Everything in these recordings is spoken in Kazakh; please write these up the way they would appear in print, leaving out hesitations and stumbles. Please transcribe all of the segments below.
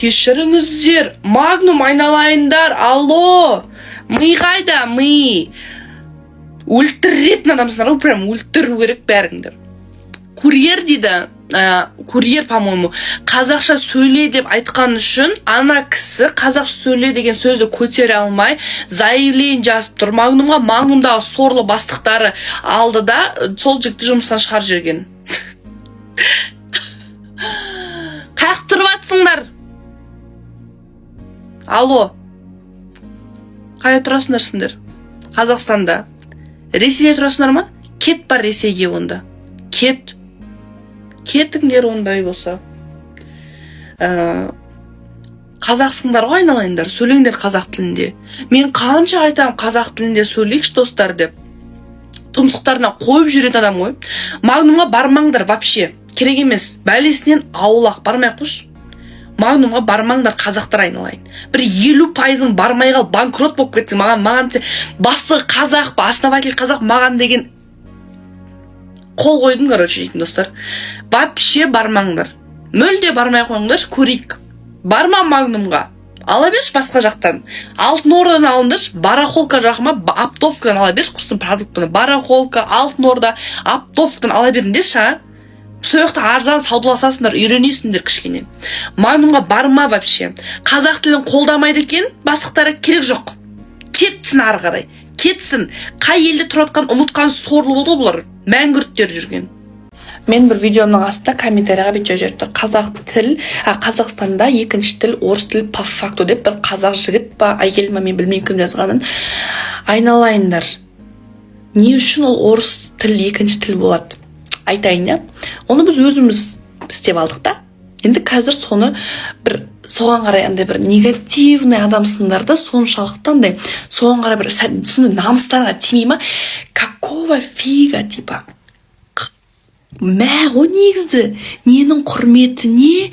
Кешіріңіздер, Магнум, айналайындар, алло, ми қайда, ми? Өлтіретін адамсыңдар ғой, прям өлтіру керек бәріңді. Курьер дейді, курьер, по моему, қазақша сөйле деп айтқан үшін ана кісі қазақша сөйле деген сөзді көтере алмай, заявление жазып тұр Магнумға. Магнумдағы сорлы бастықтары алды да, сол жігітті жұмыстан шығарып жіберген. Қаяқта тұрып жатсыңдар? Алло, қайда тұрасыңдар сендер? Қазақстанда, Ресейде тұрасыңдар ма? Кет, бар Ресейге онда, кет, кетіңдер ондай болса. Қазақсыңдар ғой, айналайындар, сөйлеңдер қазақ тілінде. Мен қанша айтамын, қазақ тілінде сөйлейікші, достар, деп. Тұмсықтарына қойып жүретін адам ғой. Магнумға бармаңдар, вообще керек емес, бәлесінен аулақ, бармай ақ қойшы. Магнумға бармаңдар, қазақтар, айналайын. Бір 50%-ың бармай қал, банкрот болып кетсең, маған десе, бастығы қазақ па, основатель қазақ, маған деген қол қойдым, короче, дейтін. Достар, вообще бармаңдар, мүлде бармай қойыңдаршы, көрейік. Барма Магнумға, ала берші басқа жақтан, Алтын Ордадан алыңдаршы, барахолка жағы ма, оптовкадан ала берші, құрсын, продуктыны барахолка, Алтын Орда, оптовкадан ала беріңдерші. А сол жақта арзан саудаласасыңдар, үйренесіңдер кішкене. Магнумға барма вообще. Қазақ тілін қолдамайды екен бастықтары, керек жоқ, кетсін, ары қарай кетсін. Қай елде тұрып жатқанын ұмытқан сорлы болды ғой бұлар, мәңгүрттер жүрген. Мен бір видеомның астында комментарийға бүйтіп жазып жіберіпті: қазақ тіл, а, Қазақстанда екінші тіл орыс тілі по факту деп. Бір қазақ жігіт па, әйел ма, мен білмеймін кім жазғанын. Айналайындар, не үшін ол орыс тіл екінші тіл болады, айтайын, иә. Оны біз өзіміз істеп алдық та. Енді қазір соны бір соған қарай андай бір негативный адамсыңдар да соншалықты, андай соған қарай бір сондай намыстарыңа тимей ма? Какого фига, типа, мә ғой, негізі ненің құрметіне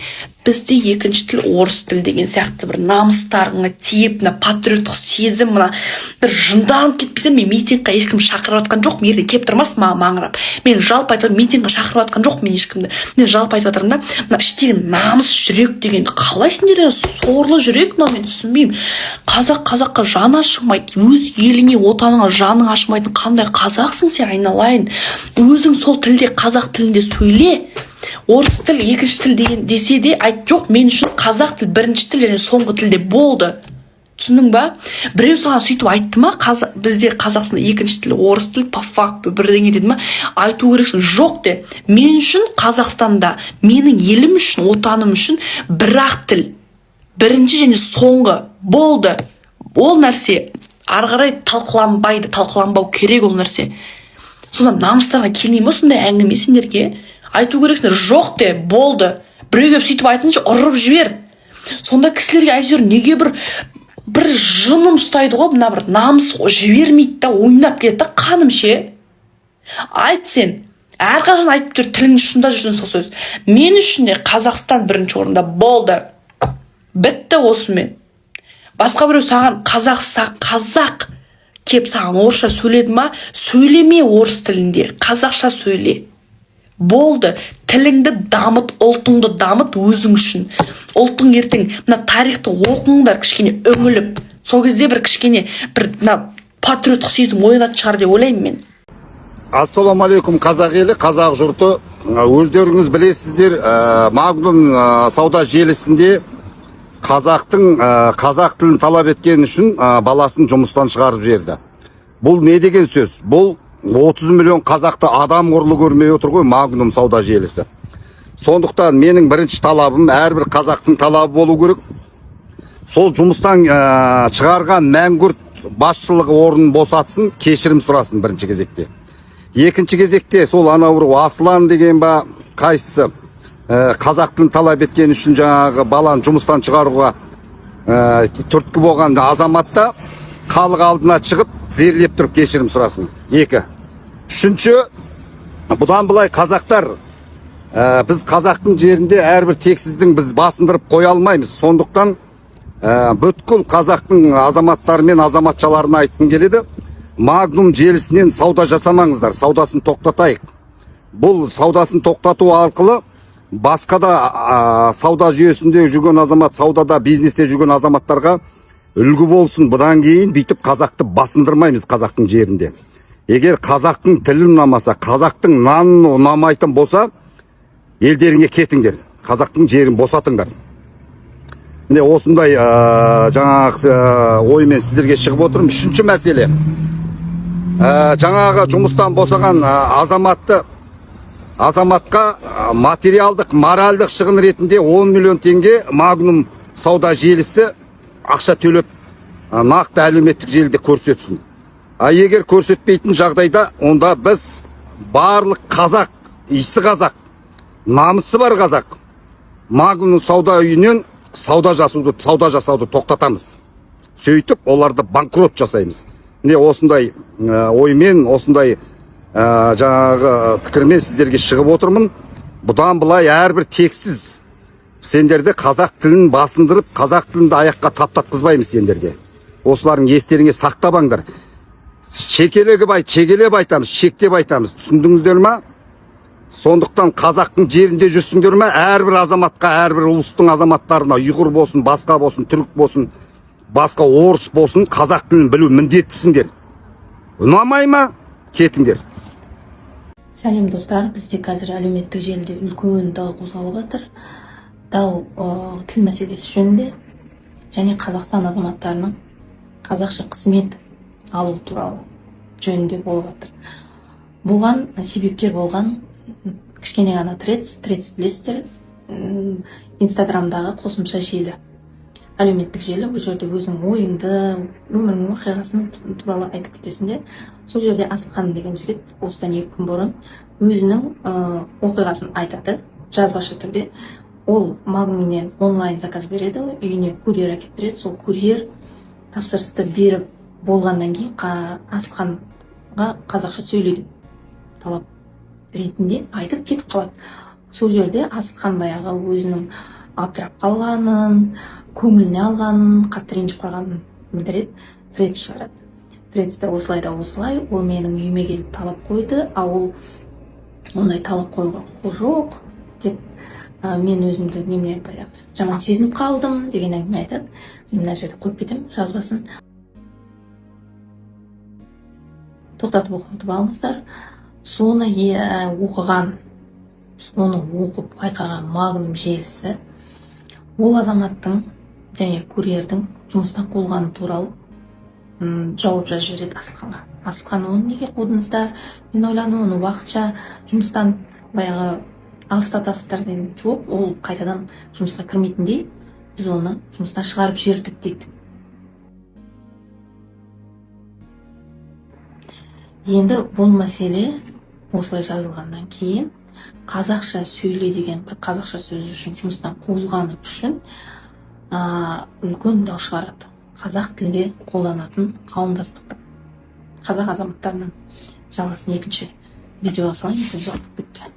бізде екінші тіл орыс тіл деген сияқты бір намыстарыңа тиіп, мына патриоттық сезім, мына бір жынданып кетпесең. Мен митингқа ешкім шақырып жатқан жоқ, ертең келіп тұрмасын маған маңырап. Мен жалпы айтып, митингқа шақырып жатқан жоқ мен ешкімді. Мен жалпы айтып жатырмын да, мына іштегі намыс, жүрек деген қалай сендер, сорлы жүрек мынау, мен түсінбеймін. Қазақ қазаққа жаны ашымайды, өз еліңе, отаныңа жаның ашымайтын қандай қазақсың сен, айналайын? Өзің сол тілде, қазақ тілінде сөйле. Орыс тіл екінші тіл деген десе де, айт: жоқ, мен үшін қазақ тіл бірінші тіл және соңғы тілде болды. Түсіндің ба? Біреу саған сөйтіп айтты ма, бізде Қазақстанда екінші тіл орыс тіл по факту бірдеңе деді ма? Айту керексің: жоқ де, мен үшін Қазақстанда, менің елім үшін, отаным үшін бір ақ тіл, бірінші және соңғы болды. Ол нәрсе ары қарай талқыланбайды, талқыланбау керек ол нәрсе. Сонда намыстарыңа келмей ма сондай әңгіме сендерге? Айту керексіңдер: жоқ де, болды. Біреу келіп сөйтіп айтсыншы, ұрып жібер сонда кісілерге. Әйтеуір неге бір жыным ұстайды ғой, мына бір намыс жібермейді да, ойнап кетеді да қаным ше. Айт сен, әрқашан айтып жүр, тіліңнің ұшында жүрсін сол сөз: мен үшін де Қазақстан бірінші орында, болды, бітті осымен. Басқа біреу саған қазақ, қазақ кеп саған орысша сөйледі ма, сөйлеме орыс тілінде, қазақша сөйле, болды. Тіліңді дамыт, ұлтыңды дамыт өзің үшін. Ұлтың ертең, мына тарихты оқыңдар кішкене үңіліп, сол кезде бір кішкене бір мына патриоттық сезім оянатын шығар деп ойлаймын мен. Ассалаумағалейкум, қазақ елі, қазақ жұрты! Өздеріңіз білесіздер, Магнум сауда желісінде қазақтың қазақ тілін талап еткен үшін баласын жұмыстан шығарып жіберді. Бұл не деген сөз? Бұл 30 миллион қазақты адам құрлы көрмей отыр ғой Магнум сауда желісі. Сондықтан менің бірінші талабым, әрбір қазақтың талабы болу керек: сол жұмыстан шығарған мәңгүрт басшылығы орнын босатсын, кешірім сұрасын бірінші кезекте. Екінші кезекте сол анау бір Аслан деген ба, қайсысы, қазақ тілін талап еткен үшін жаңағы баланы жұмыстан шығаруға түрткі болған азамат та халық алдына шығып, тізерлеп тұрып кешірім сұрасын. Екі. Үшінші, бұдан былай қазақтар, біз қазақтың жерінде әрбір тексіздің біз басындырып қоя алмаймыз. Сондықтан бүткіл қазақтың азаматтары мен азаматшаларына айтқым келеді: Магнум желісінен сауда жасамаңыздар, саудасын тоқтатайық. Бұл саудасын тоқтату арқылы Басқа да сауда жүйесінде жүрген азамат, саудада, бизнесте жүрген азаматтарға үлгі болсын. Бұдан кейін бүйтіп қазақты басындырмаймыз қазақтың жерінде. Егер қазақтың тілі ұнамаса, қазақтың нанын ұнамайтын болса, елдеріңе кетіңдер, қазақтың жерін босатыңдар. Міне осындай жаңағы оймен сіздерге шығып отырмын. Үшінші мәселе, жаңағы жұмыстан босаған азаматқа материалдық, моральдық шығын ретінде 10 миллион теңге Магнум сауда желісі ақша төлеп, нақты әлеуметтік желіде көрсетсін. А егер көрсетпейтін жағдайда, онда біз барлық қазақ, иісі қазақ, намысы бар қазақ Магнум сауда үйінен сауда жасауды тоқтатамыз. Сөйтіп оларды банкрот жасаймыз. Міне осындай оймен, осындай жаңағы пікірмен сіздерге шығып отырмын. Бұдан былай әрбір тексіз сендерді қазақ тілін басындырып, қазақ тілінде аяққа таптатқызбаймыз сендерге. Осылардың естеріңе сақтабаңдар. Шекелеп айт, шегелеп айтамыз, шектеп айтамыз. Түсіндіңіздер ма? Сондықтан қазақтың жерінде жүрсіңдер ме, әрбір азаматқа, әрбір ұлыстың азаматтарына, ұйғыр болсын, басқа болсын, түрік болсын, басқа орыс болсын, қазақ тілін білу міндеттісіңдер. Ұнамай ма? Кетіңдер. Сәлем, достар! Бізде қазір әлеуметтік желіде үлкен дау қозғалып жатыр. Дау тіл мәселесі жөнінде және Қазақстан азаматтарының қазақша қызмет алу туралы жөнінде болып жатыр. Бұған себепкер болған кішкене ғана Тредс. Тредс білесіздер, Инстаграмдағы қосымша желі, әлеуметтік желі. Бұл жерде өзің ойыңды, өміріңнің оқиғасын туралы айтып кетесің де. Сол жерде Асылхан деген жігіт осыдан 2 күн бұрын өзінің оқиғасын айтады жазбаша түрде. Ол Магнумнен онлайн заказ береді, үйіне курьер әкеліп береді. Сол курьер тапсырысты беріп болғаннан кейін Асылханға қазақша сөйлейді талап ретінде айтып кетіп қалады. Сол жерде Асылхан баяғы өзінің абдырап қалғанын, көңіліне алғанын, қатты ренжіп қалғанын білдіреді, тредс шығарады. Тредсте осылай да осылай, ол менің үйіме келіп талап қойды, а ол ондай талап қоюға құқы жоқ деп, мен өзімді немене баяғы жаман сезініп қалдым деген әңгіме айтады. Мен мына жерде қойып кетемін жазбасын, тоқтатып оқытып алыңыздар. Соны оқыған, соны оқып байқаған Магнум желісі ол азаматтың және курьердің жұмыстан қуылғаны туралы жауап жазып жібереді Асылханға. Асылхан: «Оны неге қудыңыздар? Мен ойладым, оны уақытша жұмыстан баяғы алыстатасыздар деймін. Жоқ, ол қайтадан жұмысқа кірмейтіндей біз оны жұмыстан шығарып жібердік», — дейді. Енді бұл мәселе осылай жазылғаннан кейін, қазақша сөйле деген бір қазақша сөз үшін жұмыстан қуылғаны үшін үлкен дау шығарады қазақ тілінде қолданатын қауымдастықты, қазақ азаматтарынан. Жалғасын екінші видеоға салайын, ұзақ болып кетті.